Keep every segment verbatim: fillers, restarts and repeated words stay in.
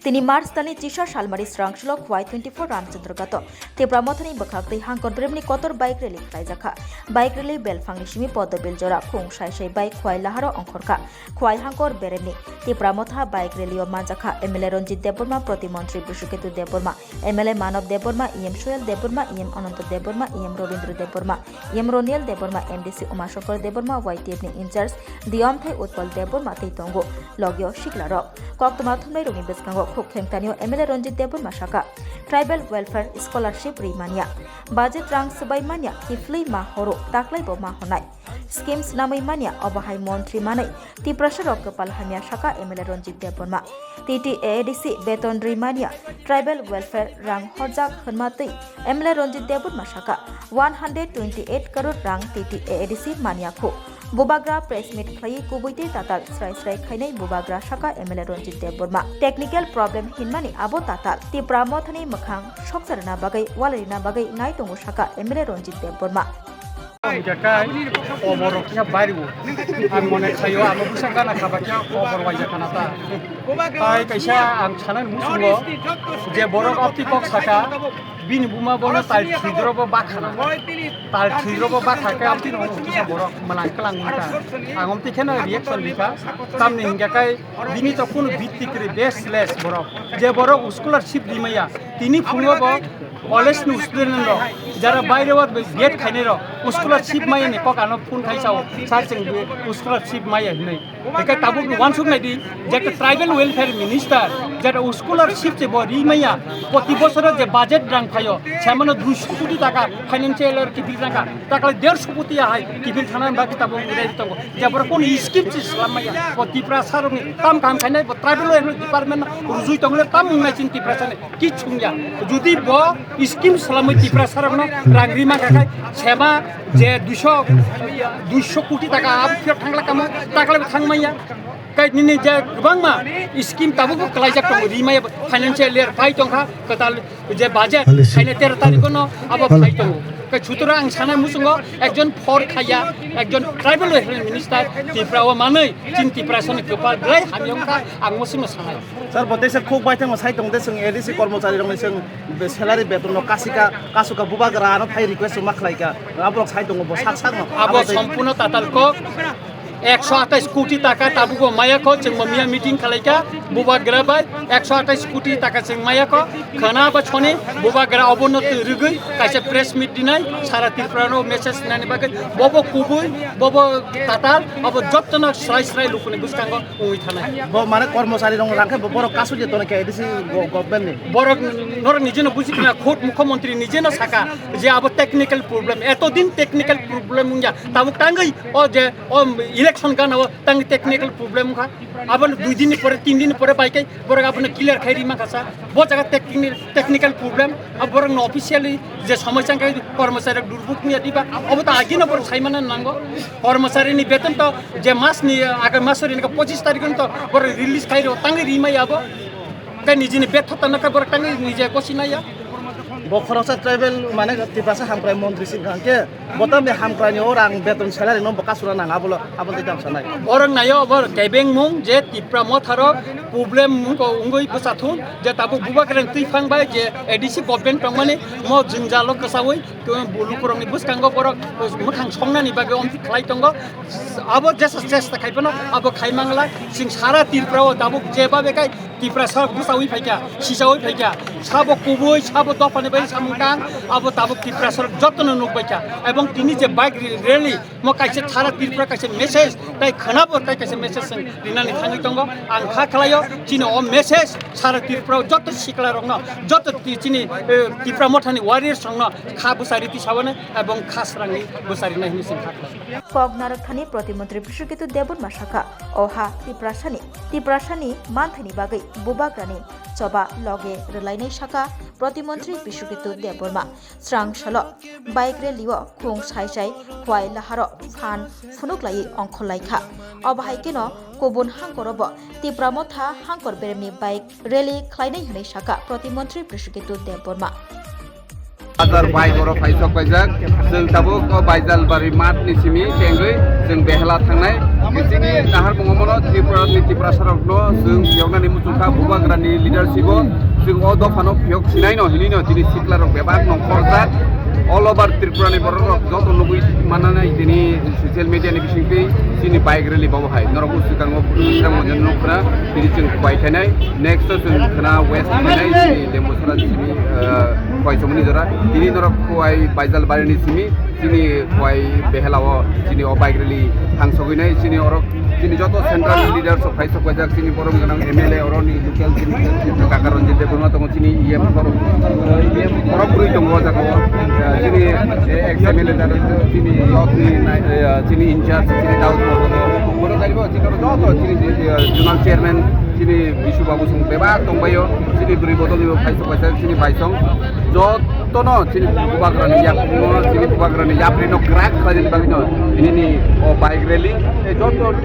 Tini March talni chisa salmari srang salo Khwai twenty four Ramchandra Ghato Tipra Mothani bwkhak tei hangkor bremni kotor bike rally khlaijakha. Bike rally belphangni simi Podobil jora khung sai sai bai Khwai laharo ongkhorkha. Khwai hangkor beremni Tipra Motha bike rally o manjakha M L A Ranjit Debbarma, Protimontri Bishuketu Debbarma, M L A Manav Debbarma, E M Soyal Debbarma, E M Ananta Debbarma, E M Robindra Debbarma, E M Roniel Debbarma, M D C Umashankar Debbarma, Y T F ni in-charge Diyomthai Utpal Debbarma tei tongo logio siklarok. Koktwma thumnairokni bwskango khuk khengtanio M L A Ranjit Debbarma saka, Tribal Welfare Scholarship ri manya, budget rang swbai manya, kiphilwi ma horo, taklai bo ma honai. Scheme swnamwi manya, obo hai montri manwi Tiprasa rok kwpal hamya saka M L A Ranjit Debbarma. T T A A D C beton ri manya, tribal welfare rang horjak hwnma twi M L A Ranjit Debbarma saka one hundred twenty eight crore rang T T A A D C manya khu. Bubagra press meet khlaiwi kubui tei tatal srai srai khainai bubagra saka M L A Ranjit Debbarma. Technical problem hinmani abo tatal Tipra Mothani mwkhang sokcharna bagwi walarina bagwi nai tongo saka M L A Ranjit Debbarma. Hingke kai oborok khe bairio. Ang mone khaio, amo bwsa gana khaba khe obor waija khana ta. Tai kaisa ang sanani muchungo je borok opti kok saka, bini buma bono tal thidro bo bakhana. Tal thidro bo bakha khe opti no kisa borok malang klang wngkha. Ang omti kheno reaction rikha. Tamni hingke kai bini to kunu bitti kwrwi, baseless borok. Je borok scholarship rimaya, tini phungo bo college ni student rok, jara baire o B Ed khainai rok, scholarship maya ni kok ano phone khai sao, sir chwng scholarship maya hinwi. Hingke tabuk ni wansuk nai di, je tribal welfare minister, jara scholarship se bo rimaya, proti bosoro je budget rang phaio, samano duiso koti taka financial year kiphil rang kha, takle derso koti ahai kiphil thana bagwi tabuk nai tongo. Je borok kono scheme se swlam maya, bo Tiprasa rokni kam kaham khainai, bo tribal welfare department rujui tongle tam wngnai chini Tiprasa ni kichung ya. Jodi bo scheme swlamwi Tiprasa rokno rang rima kha khai sema je duiso, duiso koti taka abo phiyok thangla kamo, takle bo thang maya. Kai nini je kwbangma scheme tabuk bo kwlaijak tongo, rimaya financial year phai tongkha kwtal. Je budget Policy. Khaina tero tarikh no abo Policy. Phai tongo. Ke sutra ang sana musungo ekjon for khaya, ekjon tribal welfare minister Tipra o manwi chin Tipra sani kwpal belai hamyong kha ang musungo sanai. Sir, bo tesa khuk bai thango sai tong de sung A D C kormochari rok ni sung be salary beton no kasika, kasuka bubagra ano phai request ma khlaika. Abo rok sai tongo bo sak sak no. Abo Abo tei sompuno tatal kok. Ekso atais koti taka tabuk bo maya kho, chwng bo miya meeting khalai kha, bubagra bai ekso atais koti taka chwng maya kho, khwna ba soni bubagra obono twi rwgwi kaisa press meet dinai, sara Tripura no message nani bagwi, bobo kubui, bobo tatal, abo jottono srai srai lukuni bwskango wngwi thanai. Bo mane kormochari rok rang khe bo borok kasu je tono khe A D C go-, government ni. Borok norok nijeno buji khna, khud mukhyamantri nijeno saka je abo technical problem, eto din technical problem wngya, tabuk tangwi o je o election gana o tang technical problem kha. Abo dui din ni pore, tin din ni pore bai kai borok abono clear khai rima kha sa. Bo jaga techni-, technical problem, abo borok no officially je somoi chang kai kormochari rok durbuk ni diba, obo ta agi no borok sai mana nango. Kormochari ni beton to je mas ni, agar mas ri ni pochis tarikh to borok release khai ro tang rima ya bo. Kai nijini betha tana kai borok tang nije kosi na ya. Bo khoroksa tribal mane Tiprasa hamkrai montri sing kha khe, bo tamni hamkrai ni o rang beton salary no bo kasura nang abo lo, abo tei tam sanai. Borok nayo bor kebeng mung je Tipra motharo problem mung ko ungoi bwsa thun je tabuk bubagra ni twi phang bai je A D C government tongmani mo jwngjalo kwsaui lukurokni bwskango borok mwkhang songnani bagwi omtwi khlai tongo. Abo jesa chesta khai phano abo khai mangla, chwng sara Tripura o tabuk je babe kai Tiprasa bwsaui phaikha, sisaui phaikha, sabo kubui, sabo dophani bai samung tang, abo tabuk Tiprasa jotono nukbaikha. Ebong tini je bike rally, mo kaisa sara Tripura kaisa message, tai khwnabo tai kaisa message chwng rinani thangwi tongo. Ang kha khlaio, chini o message sara Tripura joto sikla rokno, joto ti-, chini, eh, Tipra mothani warriors rokno kha bwsari tisawani ebong kha srangwi bwsari nai hwnwi chwng kha khlaio. Kok narwkthani Protimontri Biswaketu Debbarma sakha, o ha Tiprasani, Tiprasani manthaini bagwi bubagrani choba loge rwlainai sakha Protimontri Biswaketu Debbarma. Srang salo bike rally o khung sai sai Khwai laharo phan phunuklaiwi ongkhorlaikha. Obo hai kheno kubun hangkorobo Tipra motha hangkor beremni bike rally khlainai hwnwi sakha Protimontri Biswaketu Debbarma. Bazar bai borok phai sok paijak. Chwng tabuk o Baijalbari mat ni simi tengwi chwng behela thangnai. Chini nahar mungo mono Tripura ni Tiprasa rok no chwng yoknani muchungkha Bubagra ni leadership o. Chwng o dopha no phiyok sinai no hinwi no chini sikla rok bebak no khorjak. All over Tripura ni borok rok joto nugwi mananai chini social media ni bisingtwi chini bike rally bo hai norok swkang o swkang manjak nukha tini chwng bai khainai. Next o chwng khna west khainai chini Dembusara chini, ah, Koichomoni jora. Tini norok kuai Baijalbari ni simi, chini kuai Behela o, chini o bike rally thang sogwi nai, chini oro, chini joto central leaders of Khaisok Bajak, chini borom ganang M L A oro ni local chini Kaka Ranjit Debbarma tongo, chini E M borok, E M borok bwrwi tongo o jaga o. Ah, chini, eh, ex M L A da, chini South ni nai-, eh, chini in charge, chini Daud borok tongo. Borok kaibo, chini oro joto, chini, eh, zonal chairman, chini Bisu Babu song bebak tongbaio, chini bwrwi bodol ni bo Khaisok Bajak, chini Baisong. Jotono chini Bubagrani yaphangno, chini Bubagrani yaprino kwrak khlainani bagwino nini o bike rally tei joto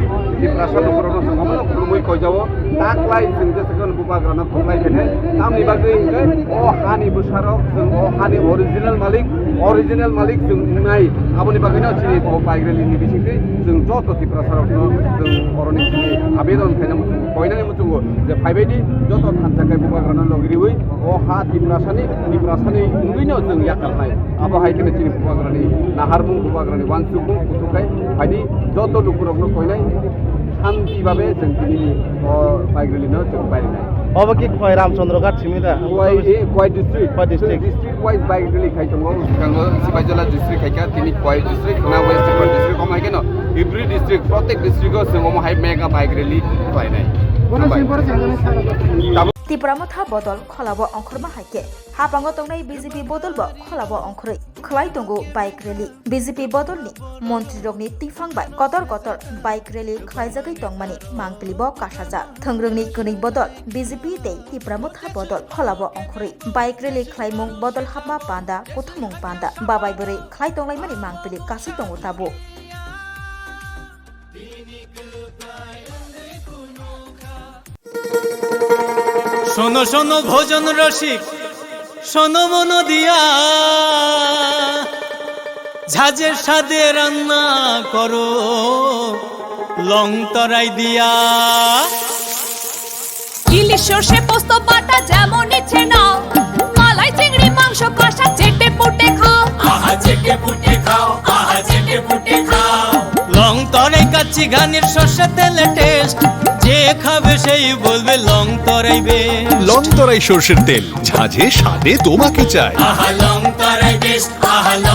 Tiprasa lukurokno chwng omono khulumwi koijao. Taklai chwng jesakhe Bubagrano thumlai khainai. Tamni bagwi hinkhe o hani bwsarok chwng o hani original malik, original malik chwng wngnai. Aboni bagwino chini o bike rally ni bisingtwi chwng joto Tiprasarokno chwng oroni simi abedon khaina muchungo, koinani muchungo je phaibaidi joto thansa khe Bubagrano logiriwi o ha Tiprasani, Tiprasani wngwino chwng yakarnai. Abo hai kheno chini Bubagrani naharmung, Bubagrani wansukmung kuthuk khai phaidi joto lukurokno koinai shanti babe chwng tini o bike rally no chwng pairinai. Obo ki Khwai Ramchandra Ghat simi da? Khwai, eh, Khwai district. Khwai district. District wise bike rally khai tongo. Kango Sipaijala district khai kha, tini Khwai district, na West Tiprasa district, omo hai kheno every district, protek district o chwng omo hai mega bike rally khlainai. Hambai. Tipra Motha bodol kholabo ongkhorma hai khe, hapango tongnai B J P bodol bo kholabo ongkhorwi khlai tongo bike rally. B J P bodolni montrirokni twiphang bai kotor kotor bike rally khlaijagwi tongmani mangpili bo kasajak. Thwngrwngni kwnwi bodol B J P tei Tipra Motha bodol kholabo ongkhorwi bike rally khlaimung bodol hapma panda, kuthumung panda, babai bwrwi khlai tonglaimani mangpili kasui tongo tabuk. শোনো শোনো ভোজন রসিক, শোনো মন দিয়া, ঝাঁঝের স্বাদে রান্না করো লং তরাই দিয়া। ইলিশ সর্ষে পোস্ত বাটা যেমন ইচ্ছে নাও, মালাই চিংড়ি মাংস কষা চেটে পুটে খাও। আহা চেটে পুটে খাও, আহা চেটে পুটে খাও। লং তরাই কাচ্চি ঘানির সর্ষে তেলে টেস্ট, যে খাবে সেই বলবে লং তরাই বেস্ট। লং তরাই সর্ষের তেল, ঝাঁঝে স্বাদে তোমাকে চাই। আহা লং তরাই বেস্ট, আহা লং